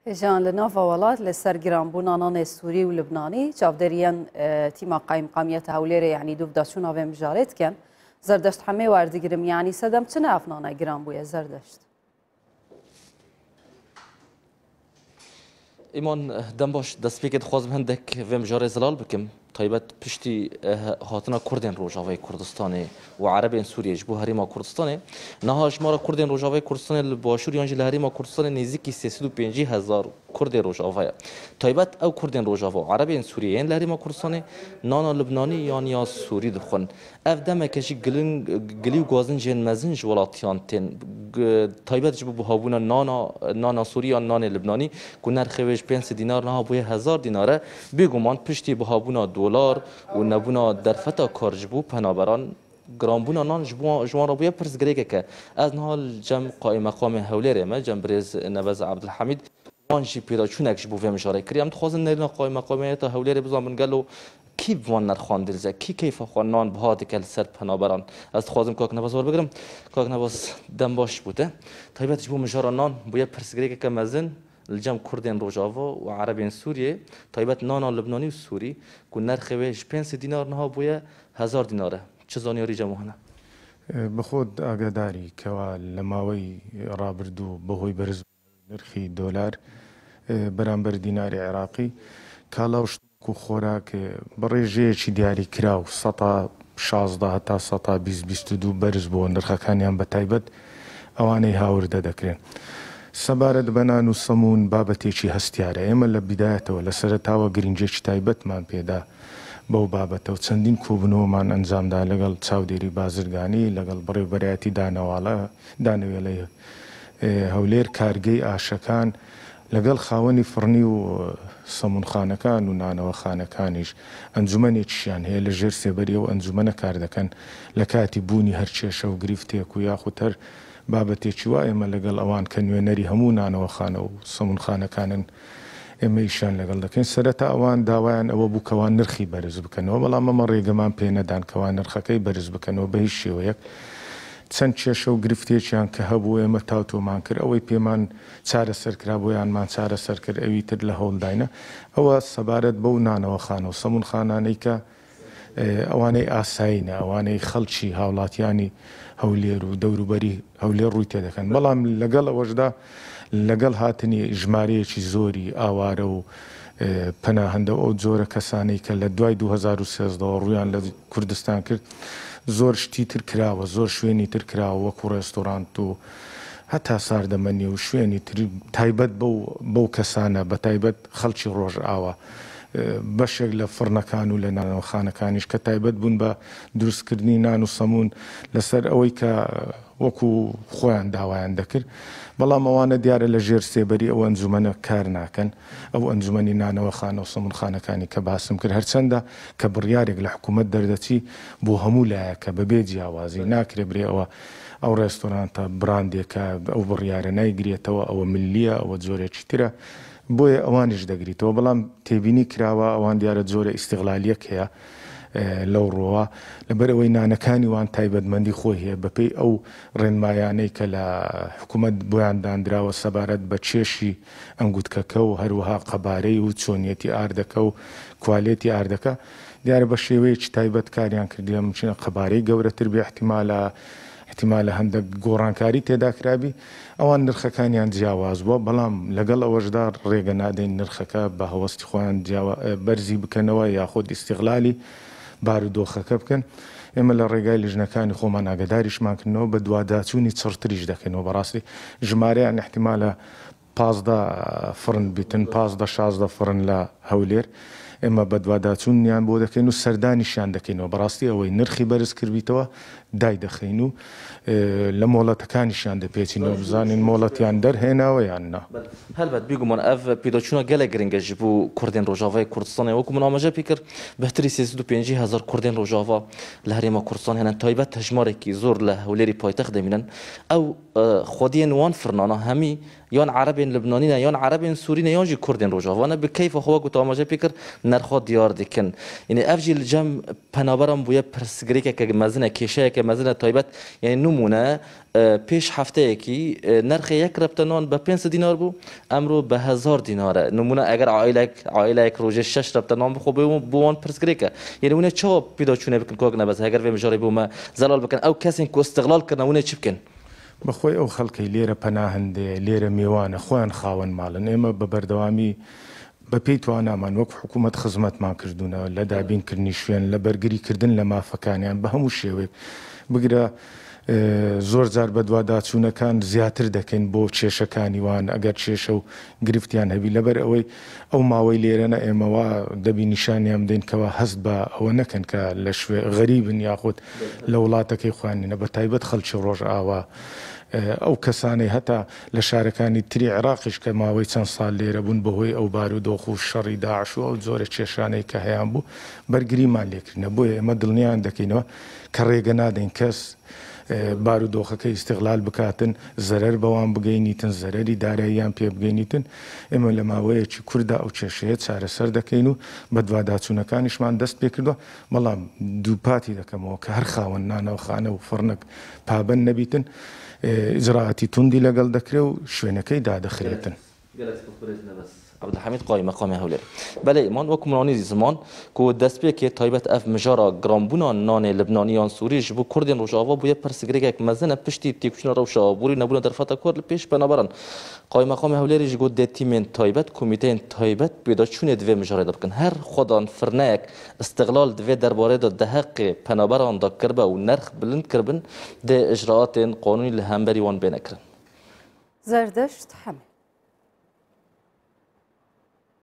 Hêjan li nava welat li ser giranbûna nanê Sûrî û Libnanî çavdêriyên tîma Qayimqamiyeta Hewlêrê yanî dûvdaçûna vê mijarê dikin. Zerdeşt hemê werdigirim yanî sedem çi ne ev nane giran bûye Zerdeşt? Îman dem baş destpêkê dixwazim hindek vê mijarê zelal bikim. Taybet piştî hatina Kurdên Rojavayê Kurdistanê û Erebên Sûriyê ji bo Herêma Kurdistanê, niha hejmara Kurdên Rojavayê Kurdistanê li Başûr yan jî li Herêma Kurdistanê nêzîkî 350 hezar Kurdê Rojava ye. Taybet ew Kurdên Rojava û Erebên Sûriyê yên li Herêma Kurdistanê nana Libnanî yan ya Sûrî dixwin. Ev demeke jî gilî û gazincên mezin ji welatiyan tên. Taybet ji bo bihabûna nana nana Sûrî yan nanê Libnanî ku nerxê wê ji 500 dînar niha bûye 1000 dînar e. Bêguman piştî bihabûna dolar û nebûna derfeta kar ji bo penaberan, giranbûna nan ji bo ji wan re bûye pirsgirêkeke. Ez niha li cem Qaîmeqamê Hewlêrê me, cem birêz Nebez Ebdulhemîd wan jî pêdaçûnek ji bo vê mijarê kiriye. Em dixwazin nêrîna Qaîmeqamiyeta Hewlêrê bizanibin gelo Kî bi van nerxan dilize? Kî keyfa xwe nan biha dike li ser penaberan? Ez dixwazim Kak Nebaz werbigirim. Kak Nebaz dem baş bû te. Taybet ji bo mijara nan bûye pirsgirêkeke mezin li cem Kurdên Rojava û Erebên Sûriyê, taybet nana Libnanî û Sûrî ku nerxê wê ji 500 dînar niha bûye 1000 dînar e. Çi zanyarî cem wan hene? Bi xwe agadarî kewa li mawey rabirdû bi hoy berzbûnewey نرخی دۆلار بەرامبەر دیناری عێراقی، کاڵا و شتومەک و خۆراک بە ڕێژەیەکی دیاریکراو 16% هەتا 20%، 22% بەرز بووە نرخەکانیان بەتایبەت ئەوانەی هاوردە دەکرێن. سەبارەت بە نان و سەموون بابەتێکی هەستیارە، ئێمە لە بیدایەتەوە لە سەرەتاوە گرنگیەکی تایبەتمان پێدا بەو بابەتە و چەندین کۆبوونەوەمان ئەنجامدا لەگەڵ چاودێری بازرگانی، لەگەڵ بەڕێوبەرایەتی دانەواڵە، دانەوێڵەی هەولێر، کارگەی ئاشەکان، لەگەڵ خاوەنی فڕنی و سەمونخانەکان و نانەوەخانەکانیش ئەنجومەنێکیشیان هەیە لە ژێر سێبەری ئەو ئەنجومەنە کار دەکەن لە کاتی بوونی هەر کێشە و گرفتێک و یاخود هەر بابەتێکی وا ئێمە لەگەڵ ئەوان کە نوێنەری هەموو نانەوەخانە و سەمونخانەکانن ئێمە ئیشیان لەگەڵ دەکەین سەرەتا ئەوان داوایان ئەوە بوو کەوا نرخی بەرز بکەنەوە بەڵام ئەمە ڕێگەمان پێ نەدان کەوا نرخەکەی بەرز بکەنەوە بە هیچ شێوەیەک چەند کێشە و گرفتێکیان کە هەبوو ئێمە تاوتۆمان کرد ئەوەی پێمان چارەسەر کرا بۆیانمان چارەسەر کرد ئەوی تر لە هەوڵداینە ئەوە سەبارەت بەو نانەوەخانە و سەمونخانانەی کە ئەوانەی ئاسایینە ئەوانەی خەڵکی هاوڵاتیانی هەولێر و دەوروبەری هەولێر ڕووی تێدەکەن بەڵام لەگەڵ ئەوەشدا لەگەڵ هاتنی ژمارەیەکی زۆری ئاوارە و پەناهەندە و ئەو جۆرە کەسانەی کە لە دوای 2013 ەوە ڕوویان لە کوردستان کرد زۆر شتی تر کراوە زۆر شوێنی تر کراوە وەکو ڕێستۆرانت و هەتا ساردەمەنی و شوێنی تری تایبەت بەو بەو کەسانە بە تایبەت خەڵکی ڕۆژئاوا بەشێک لە فڕنەکان و لە نانەوەخانەکانیش کە تایبەت بوون بە دروستکردنی نان و سەموون لەسەر ئەوەی کە وەکو خۆیان داوایان دەکرد بەڵام ئەوانە دیارە لە ژێر سێبەری ئەو ئەنجومەنە کار ناکەن ئەو ئەنجومەنی نانەوەخانە و سەمونخانەکانی کە باسم کرد هەرچەندە کە بڕیارێک لە حکوومەت دەردەچی بۆ هەموو لایەکە بەبێ جیاوازی ناکرێ برێ ئەوە ئەو ڕێستۆرانتە براندێکە ئەو بڕیارە نایگرێتەوە ئەوە ملیە ئەوە جۆرێکی ترە بۆیە ئەوانیش دەگریتەوە بەڵام تێبینی کراوە ئەوان دیارە جۆرە ئیستیغلالیەک هەیە لەو ڕووەوە لەبەر ئەوەی نانەکانی وان تایبەتمەندی خۆی هەیە بەپێی ئەو ڕێنمایانەی کە لە حکوومەت بۆیان دانراوە سەبارەت بە کێشی ئەنگوتکەکە و هەروەها قەبارەی و چۆنیەتی ئاردەکە و کوالێتی ئاردەکە دیارە بە شێوەیەکی تایبەت کاریان کردیە ممکنە قەبارەی گەورەتر بێ احتیمالە احتیمالە هەندەک گۆڕانکاری تێدا کرابی ئەوان نرخەکانیان جیاواز بووە بەڵام لەگەڵ ئەوەشدا ڕێگە نادەین نرخەکە بە هەوەستی خۆیان جیاوا بەرزی بکەنەوە یاخود ئیستیغلالی بارودۆخەکە بکەن ئێمە لە ڕێگای لیژنەکانی خۆمان ئاگاداریشمان کردنەوە بەدواداچوونی چڕتریش دەکەینەوە بەڕاستی ژمارەیان احتیمالە 15 فڕن بیتن 15 16 فڕن لە هەولێر ئێمە بەدواداچوونیان بۆ دەکەین و سەردانیشیان دەکەینەوە بەڕاستی ئەوەی نرخی بەرز کردبیتەوە دایدەخەین و لە مۆڵەتەکانیشیان دەپێچینەوە بزانین مۆڵەتیان دەرهێناوە یان نا. هەلبەت بیگومان ئەڤ پێداچوونە گەلەک گرنگە ji bo Kurdên Rojavayê Kurdistanê. Wekû min amaje pê kir bêhtirî 350 hezar Kurdên Rojava li Herêma Kurdistanê hene taybet hejmarekî zor li Hewlêrê paytext dimînin. Ew xwediyên wan firnana hemî یان عەرەبێن لبنانی ne yan عەرەبێن سووری ne yan jî Kurdên Rojava ne bi keyfa xwe wek te amaje pê kir nerxa diyar dikin. Yanî ev jî li cem penaberan bûye pirsgirêkeke mezin e, kêşeyeke mezin e taybet yanî nimûne pêş hefteyekî nerxê yek repte nan bi 500 dînar bû emro bi 1000 dînar e. Nimûne eger aîlek aîleyek rojê şeş repte nan bixwe bo wan pirsgirêk e. Yanî hûn ê çawa pêdaçûnê bikin kak Nebez heger vê mijarê bo me zelal bikin ew kesên ku istiglal kirine hûn ê çi bikin? بەخۆی ئەو خەڵکەی لێرە پەناهەندەیە، لێرە مێوانە، خۆیان خاوەن ماڵن، ئێمە بە بەردەوامی بە پێی توانامان وەک حکوومەت خزمەتمان کردوونە لە دابینکردنی شوێن، لە بەرگریکردن لە مافەکانیان بە هەموو شێوەیەک، بگرە زۆر جار بەدواداچوونەکان زیاتر دەکەین بۆ کێشەکانی وان ئەگەر کێشە و گرفتیان هەبی، لەبەر ئەوەی ئەو ماوەی لێرەنە ئێمە وا دەبی نیشانیان بدەین کەوا هەست بە ئەوە نەکەن کە لە شوێ غەریبن یاخود لە وڵاتەکەی خۆیان نینە بە تایبەت خەڵکی ڕۆژئاوا ئەو کەسانەی هەتا لە شارەکانی تری عێراقیش کە ماوەی چەند ساڵ لێرە بوون بەهۆی ئەو بارودۆخ و شەڕی داعش و ئەو جۆرە کێشانەی کە هەیان بوو بەرگریمان لێکردنە بۆیە ئێمە دڵنیایان دەکەینەوە کە ڕێگە نادەین کەس بارودۆخەکە ئیستغلال بکاتن، زەرەر بەوان بگەینیتن، زەرەری داراییان پێ بگەینیتن، ئێمە لە ماوەیەکی کورتدا ئەو کێشەیە چارەسەر دەکەین و بەدواداچوونەکانیشمان دەست پێکردووە، بەڵام دووپاتی دەکەمەوە کە هەر خاوەن نانەوەخانە و فڕنک پابەند نەبیتن، ئیجرائاتی توندی لەگەڵ دەکرێ و شوێنەکەی دادەخرێتن. گەلەک سپاس بەرێز نەبەز عەبدولحەمید قایمەقامی هەولێر. بەلێ ئیمان وەک منانی زمان ku destpêkê taybet ev mijara giranbûna nanê Libnanî yan Sûrî ji bo Kurdên Rojava bûye pirsgirêkek mezin e piştî têkçûna rewşa aborî nebûna derfeta kar li pêş penaberan. Qaymeqamê Hewlêrê jî got dê tîmên taybet, komîteyên taybet pêdaçûnê di vê mijarê de bikin. Her xwedan firneyek istiqlal di vê derbarê de di heqê penaberan de kiribe û nerx bilind kiribin dê icraatên qanûnî li hemberî wan bêne kirin. Zerdeşt Hemê.